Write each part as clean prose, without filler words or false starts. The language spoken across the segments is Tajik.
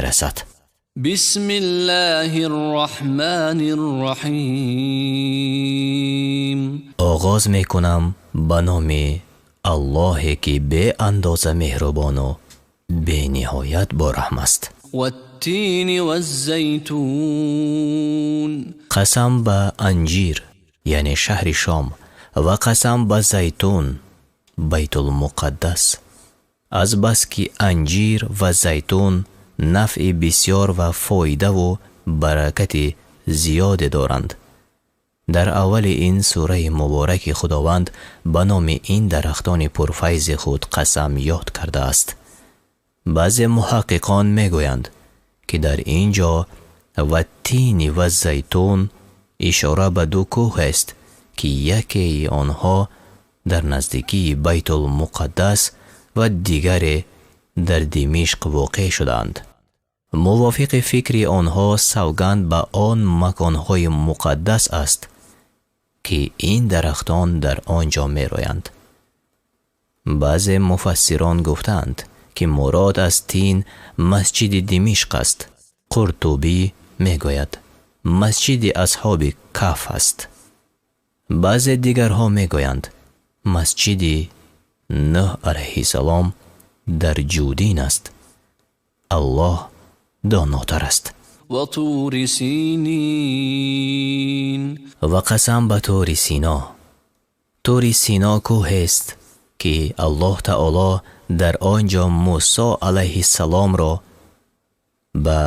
мерасад. بسم الله الرحمن الرحیم. Оғоз мекунам ба номи Аллоҳе, ки беандоза меҳрубону бениҳоят бораҳм аст. والتين والزيتون. Қасам ба анҷир, яъне шаҳри Шом, ва қасам ба зайтун, Байтулмуқаддас. Азбаски анҷир ва зайтун нафъи бисёр ва фоидаву баракати зиёде доранд, дар аввали ин сураи мубораки Худованд ба номи ин дарахтони пурфайзи худ қасам ёд кардааст. Баъзе муҳаққиқон мегӯянд, ки дар ин ҷо ваттини ва зайтун ишора ба ду кӯҳест, ки якеи онҳо дар наздикии Байтулмуқаддас ва дигаре дар Димишқ воқеъ шудаанд. Мувофиқи фикри онҳо, савганд ба он маконҳои муқаддас аст, ки ин дарахтон дар он ҷо мероянд. Баъзе муфассирон гуфтаанд, ки мурод аз тин масҷиди Димишқ аст. Қуртубӣ мегӯяд, масҷиди Асҳоби Каф аст. Баъзе дигарҳо мегӯянд, масҷиди Нӯҳ алайҳиссалом дар Ҷудин аст. Аллоҳ донотар аст. وطور سينين. Ва қасам ба Тури Сино. Тури Сино кӯҳест, ки Аллоҳ таоло дар он ҷо Мусо алайҳиссаломро ба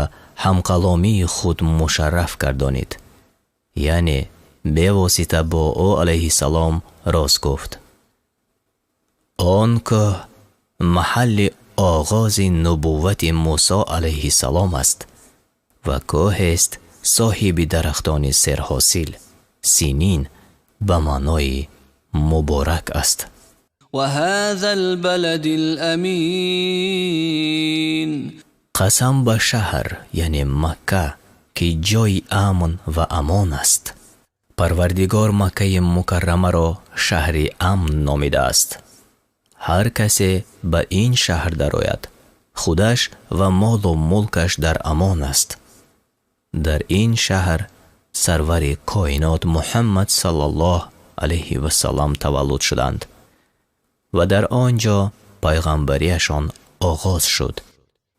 ҳамқаломии худ мушарраф гардонид, яъне бевосита бо ӯ алайҳиссалом роз гуфт. Он кӯҳ маҳалли оғози нубуввати Мусо алайҳиссалом аст ва кӯҳест соҳиби дарахтони серҳосил. Синин ба маънои муборак аст. وهذا البلد الأمين. Қасам ба шаҳр, яъне Макка, ки ҷои амн ва амон аст. Парвардигор Маккаи Мукаррамаро шаҳри амн номидааст. Ҳар касе ба ин шаҳр дарояд, худаш ва молу мулкаш дар амон аст. Дар ин шаҳр сарвари коинот Муҳаммад саллаллоҳ алайҳи васаллам таваллуд шуданд ва дар он ҷо пайғамбарияшон оғоз шуд.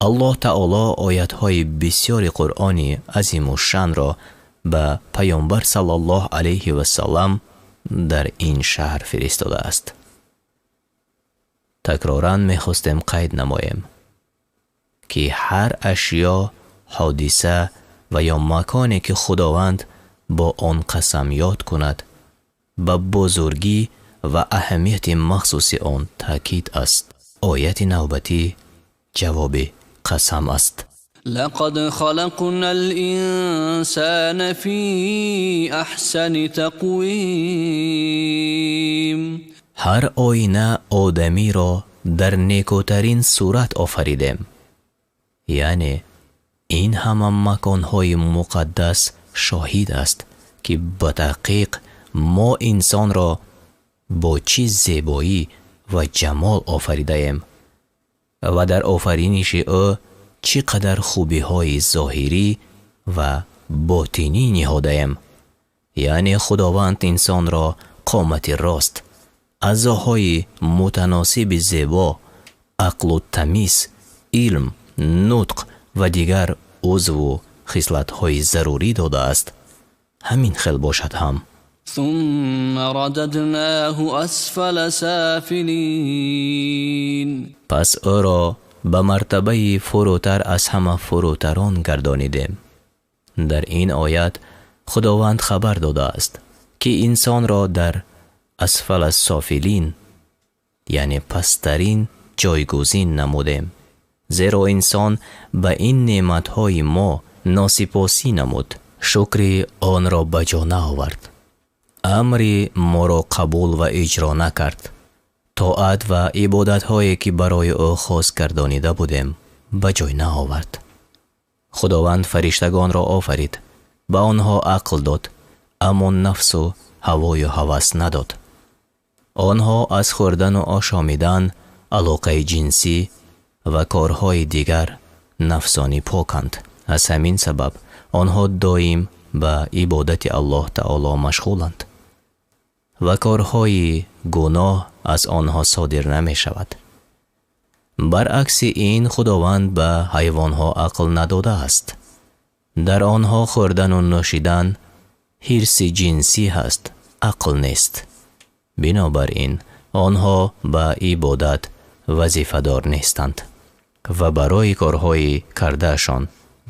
Аллоҳ таоло оятҳои бисёри Қуръони азимушшанро ба Паёмбар саллаллоҳ алайҳи васаллам дар ин шаҳр фиристодааст. Такроран мехостем қайд намоем, ки ҳар ашё, ҳодиса ва ё маконе, ки Худованд бо он қасам ёд кунад, ба бузургӣ ва аҳамияти махсуси он таъкид аст. Ояти навбатӣ ҷавоби қасам аст. لقد خلقنا الإنسان في أحسن تقويم. Ҳар оина одамиро дар некӯтарин сурат офаридем, яъне ин ҳама маконҳои муқаддас шоҳид аст, ки ба таҳқиқ мо инсонро бо чӣ зебоӣ ва ҷамол офаридаем ва дар офариниши ӯ чӣ қадар хубиҳои зоҳирӣ ва ботинӣ ниҳодаем. Яъне Худованд инсонро қомати рост, аъзоҳои мутаносиби зебо, ақлу тамиз, илм, нутқ ва дигар узву хислатҳои зарурӣ додааст. Ҳамин хел бошад ҳам. ثم رددناه أسفل سافلين. Пас ӯро ба мартабаи фурӯтар аз ҳама фурӯтарон гардонидем. Дар ин оят Худованд хабар додааст, ки инсонро дар асфала софилин, яъне пасттарин ҷойгузин намудем, зеро инсон ба ин неъматҳои мо носипосӣ намуд, шукри онро ба ҷо наовард, амри моро қабул ва иҷро накард, тоат ва ибодатҳое, ки барои ӯ хос гардонида будем, ба ҷой наовард. Худованд фариштагонро офарид, ба онҳо ақл дод, аммо нафсу ҳавою ҳавас надод. Онҳо аз хӯрдану ошомидан, алоқаи ҷинсӣ ва корҳои дигар нафсонӣ поканд. Аз ҳамин сабаб онҳо доим ба ибодати Аллоҳ таоло машғуланд ва корҳои гуноҳ аз онҳо содир намешавад. Баръакси ин, Худованд ба ҳайвонҳо ақл надодааст. Дар онҳо хӯрдану нӯшидан, ҳирси ҷинсӣ ҳаст, ақл нест. Бинобар ин онҳо ба ибодат вазифадор нестанд ва барои корҳои кардаашон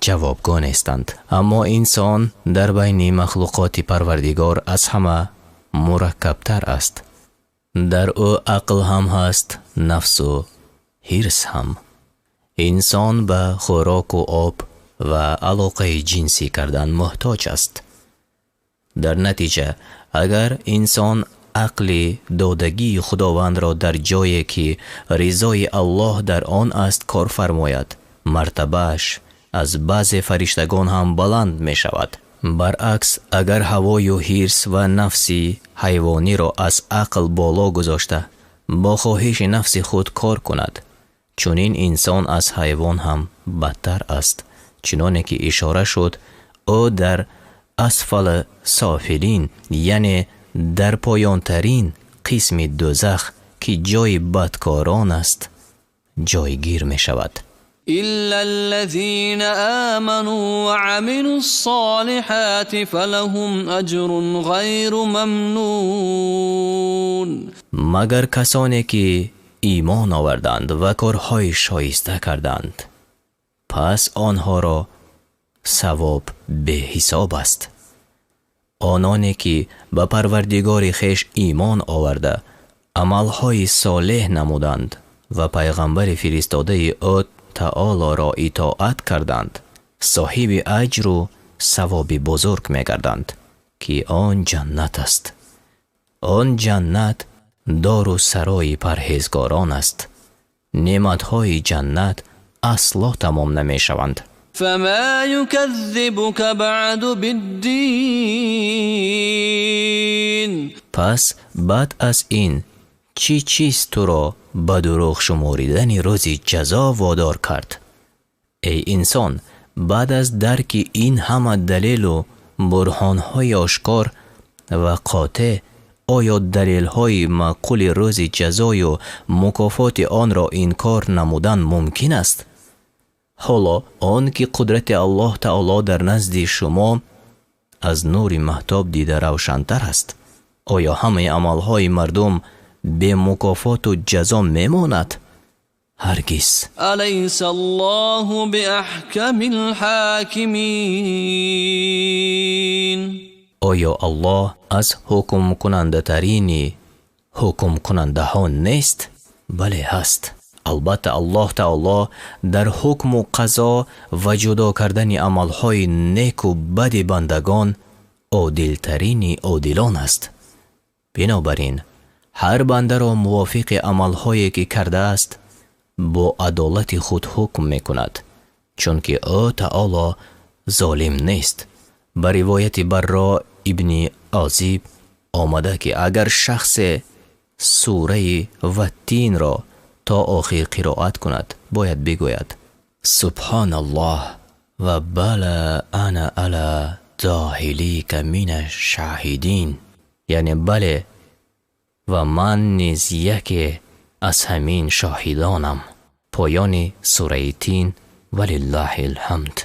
ҷавобгӯ нестанд. Аммо инсон дар байни махлуқоти Парвардигор аз ҳама мураккабтар аст. Дар ӯ ақл ҳам ҳаст, нафсу ҳирс ҳам. Инсон ба хӯроку об ва алоқаи ҷинсӣ кардан муҳтоҷ аст. Дар натиҷа, агар инсон ақли додагии Худовандро дар ҷое ки ризои Аллоҳ дар он аст кор фармояд, мартабааш аз баъзе фариштагон ҳам баланд мешавад. Баръакс, агар ҳавою ҳирс ва нафси ҳайвониро аз ақл боло гузошта, бо хоҳиши нафси худ кор кунад, чунин инсон аз ҳайвон ҳам бадтар аст. Чуноне ки ишора шуд, ӯ дар асфала софилин, яъне дар поёнтарин қисми дӯзах, ки ҷои бадкорон аст, ҷойгир мешавад. إلا الذين آمنوا وعملوا الصالحات فلهم أجر غير ممنون. Магар касоне ки имон оварданд ва корҳои шоиста карданд, пас онҳоро савоб беҳисоб аст. Ононе ки ба Парвардигори хеш имон оварда, амалҳои солеҳ намуданд ва пайғамбари фиристодаи ӯ таолоро итоат карданд, соҳиби аҷру савоби бузург мегарданд, ки он ҷаннат аст. Он ҷаннат дору сарои парҳезгорон аст. Неъматҳои ҷаннат асло тамом намешаванд. فما يكذبك بعد بالدين. Пас баъд аз ин чӣ чиз туро ба дурӯғ шуморидани рӯзи ҷазо водор кард? Эй инсон, баъд аз дарки ин ҳама далелу бурҳонҳои ошкор ва қотеъ, оё далелҳои маъқули рӯзи ҷазою мукофоти онро инкор намудан мумкин аст? Ҳоло он ки қудрати Аллоҳ таоло дар назди шумо аз нури маҳтоб дида равшантар аст, оё ҳамаи амалҳои мардум бемукофоту ҷазо мемонад? Ҳаргиз. أليس الله بأحكم الحاكمين. Оё Аллоҳ аз ҳукмкунандатарини ҳукмкунандаҳо нест? Бале, ҳаст. Албатта, Аллоҳ таоло дар ҳукму қазо ва ҷудо кардани амалҳои неку бади бандагон одилтарини одилон аст. Бинобар ин ҳар бандаро мувофиқи амалҳое ки кардааст бо адолати худ ҳукм мекунад, чунки ӯ таоло золим нест. Ба ривояти Барро ибни Озиб омада ки агар шахсе сураи Ваттинро то охир қироат кунад, бояд бигӯяд: Субҳоналлоҳ ва бала ана ала зоҳилика мина шоҳидин, яъне бале, ва ман низ яке аз ҳамин шоҳидонам. Поёни сураи Тин. Валиллаҳи лҳамд.